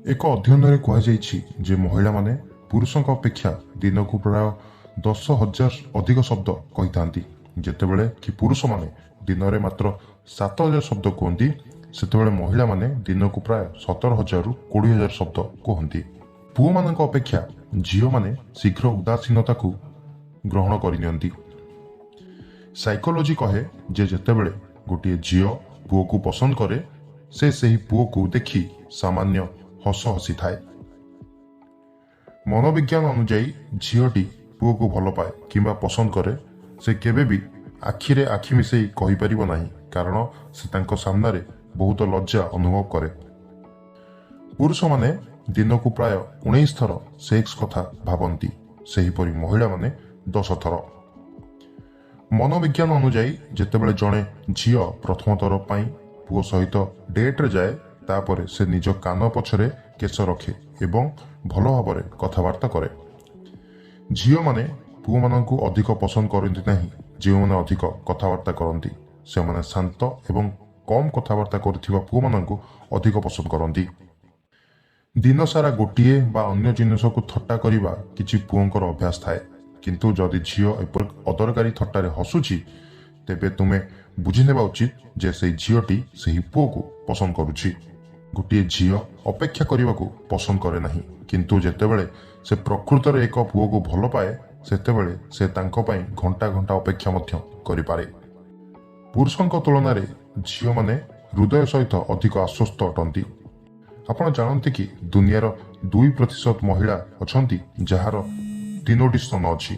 ଏକ ଅଧ୍ୟୟନରେ କୁହାଯାଇଛି ଯେ ମହିଳାମାନେ ପୁରୁଷଙ୍କ ଅପେକ୍ଷା ଦିନକୁ ପ୍ରାୟ 10,000 ଅଧିକ ଶବ୍ଦ କହିଥାନ୍ତି। ଯେତେବେଳେ କି ପୁରୁଷମାନେ ଦିନରେ ମାତ୍ର 7,000 ଶବ୍ଦ କୁହନ୍ତି, ସେତେବେଳେ ମହିଳାମାନେ ଦିନକୁ ପ୍ରାୟ 17,000ରୁ 20,000 ଶବ୍ଦ କୁହନ୍ତି। ପୁଅମାନଙ୍କ ଅପେକ୍ଷା ଝିଅମାନେ ଶୀଘ୍ର ଉଦାସୀନତାକୁ ଗ୍ରହଣ କରିନିଅନ୍ତି। ସାଇକୋଲୋଜି କହେ ଯେ ଯେତେବେଳେ ଗୋଟିଏ ଝିଅ ପୁଅକୁ ପସନ୍ଦ କରେ, ସେ ସେହି ପୁଅକୁ ଦେଖି ସାମାନ୍ୟ ହସ ହସିଥାଏ। ମନୋବିଜ୍ଞାନ ଅନୁଯାୟୀ, ଝିଅଟି ପୁଅକୁ ଭଲ ପାଏ କିମ୍ବା ପସନ୍ଦ କରେ, ସେ କେବେ ବି ଆଖିରେ ଆଖି ମିଶାଇ କହିପାରିବ ନାହିଁ, କାରଣ ସେ ତାଙ୍କ ସାମ୍ନାରେ ବହୁତ ଲଜ୍ଜା ଅନୁଭବ କରେ। ପୁରୁଷମାନେ ଦିନକୁ ପ୍ରାୟ 19 ଥର ସେକ୍ସ କଥା ଭାବନ୍ତି, ସେହିପରି ମହିଳାମାନେ 10 ଥର। ମନୋବିଜ୍ଞାନ ଅନୁଯାୟୀ, ଯେତେବେଳେ ଜଣେ ଝିଅ ପ୍ରଥମ ଥର ପାଇଁ ପୁଅ ସହିତ ଡେଟ୍ରେ ଯାଏ, ତାପରେ ସେ ନିଜ କାନ ପଛରେ କେଶ ରଖେ ଏବଂ ଭଲ ଭାବରେ କଥାବାର୍ତ୍ତା କରେ। ଝିଅମାନେ ପୁଅମାନଙ୍କୁ ଅଧିକ ପସନ୍ଦ କରନ୍ତି ନାହିଁ ଯେଉଁମାନେ ଅଧିକ କଥାବାର୍ତ୍ତା କରନ୍ତି। ସେମାନେ ଶାନ୍ତ ଏବଂ କମ୍ କଥାବାର୍ତ୍ତା କରୁଥିବା ପୁଅମାନଙ୍କୁ ଅଧିକ ପସନ୍ଦ କରନ୍ତି। ଦିନସାରା ଗୋଟିଏ ବା ଅନ୍ୟ ଜିନିଷକୁ ଥଟ୍ଟା କରିବା କିଛି ପୁଅଙ୍କର ଅଭ୍ୟାସ ଥାଏ। କିନ୍ତୁ ଯଦି ଝିଅ ଏପରି ଅଦରକାରୀ ଥଟ୍ଟାରେ ହସୁଛି, ତେବେ ତୁମେ ବୁଝିନେବା ଉଚିତ ଯେ ସେଇ ଝିଅଟି ସେହି ପୁଅକୁ ପସନ୍ଦ କରୁଛି। ଗୋଟିଏ ଝିଅ ଅପେକ୍ଷା କରିବାକୁ ପସନ୍ଦ କରେ ନାହିଁ, କିନ୍ତୁ ଯେତେବେଳେ ସେ ପ୍ରକୃତରେ ଏକ ପୁଅକୁ ଭଲ ପାଏ, ସେତେବେଳେ ସେ ତାଙ୍କ ପାଇଁ ଘଣ୍ଟା ଘଣ୍ଟା ଅପେକ୍ଷା ମଧ୍ୟ କରିପାରେ। ପୁରୁଷଙ୍କ ତୁଳନାରେ ଝିଅମାନେ ହୃଦୟ ସହିତ ଅଧିକ ଆଶ୍ୱସ୍ତ ଅଟନ୍ତି। ଆପଣ ଜାଣନ୍ତି କି ଦୁନିଆର 2% ମହିଳା ଅଛନ୍ତି ଯାହାର ତିନୋଟି ସ୍ତନ ଅଛି?